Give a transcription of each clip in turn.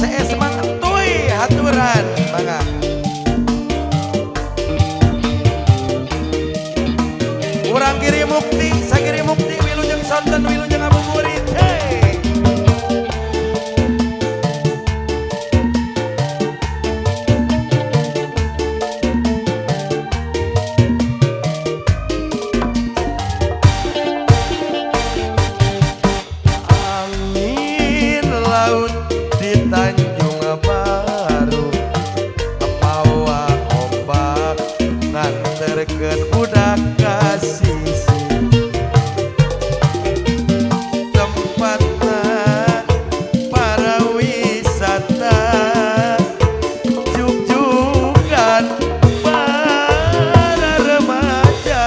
CS Mang Entuy haturan mangga. Urang Giri Mukti, Sagiri Mukti, wilujeng sonten, wilujeng ngabuburit. Hey. Angin laut di Tanjung Baru mawa ombak nganterkeun budak ka sisi tempatna para wisata jugjugan para remaja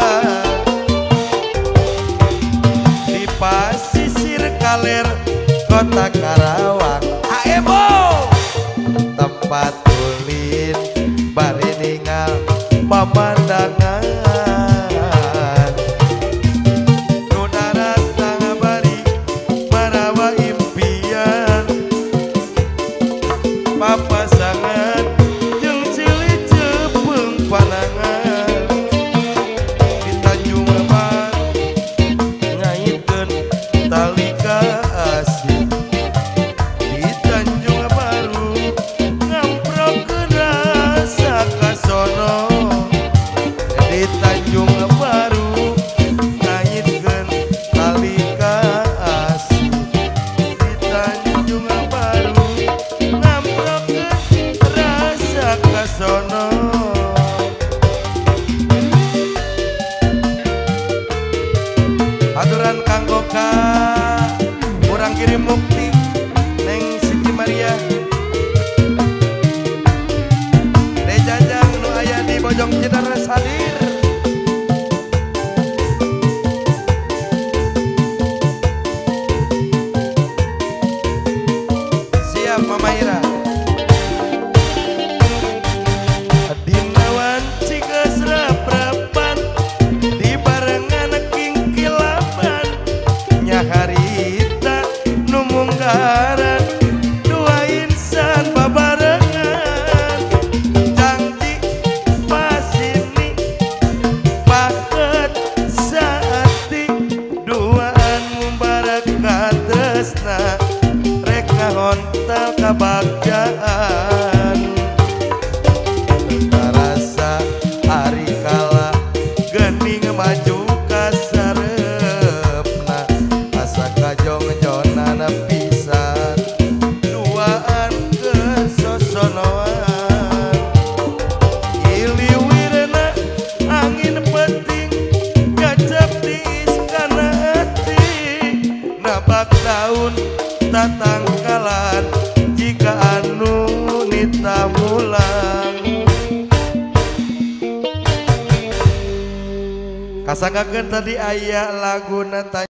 di pasisir kaler kota Karawang. Aebo tempat ulin bari ningal pemandangan nu daratang bari marawa impian papasangan jeung cili cepeung panangan di Tanjung Baru ngaitkeun tali kasih di Tanjung Baru ngamprokeun rasa kasono di Tanjung Baru ngaitkeun tali kasih di Tanjung Baru ngamprokeun rasa kasono. Aturan kanggo ka urang Giri Mukti Neng Siti Maria Dejajang nu aya di Bojong Cideres hadir. Siap Mama Ira. Dina wanci geus rep-repan dibarengan kingkilaban nyaharita nu munggaran dua insan babarengan janji pasini paket saati duaan mumbarak katresna rek ngahontal kabagjaan tarasa ari kala geuning maju ka sareupna asa kajongjonan pisan duaan kesosonoan iliwirna angin penting gacep tiis kana ati nabak daun tatangkalan jika anu nitamulang. Kasanggakeun tadi aya laguna.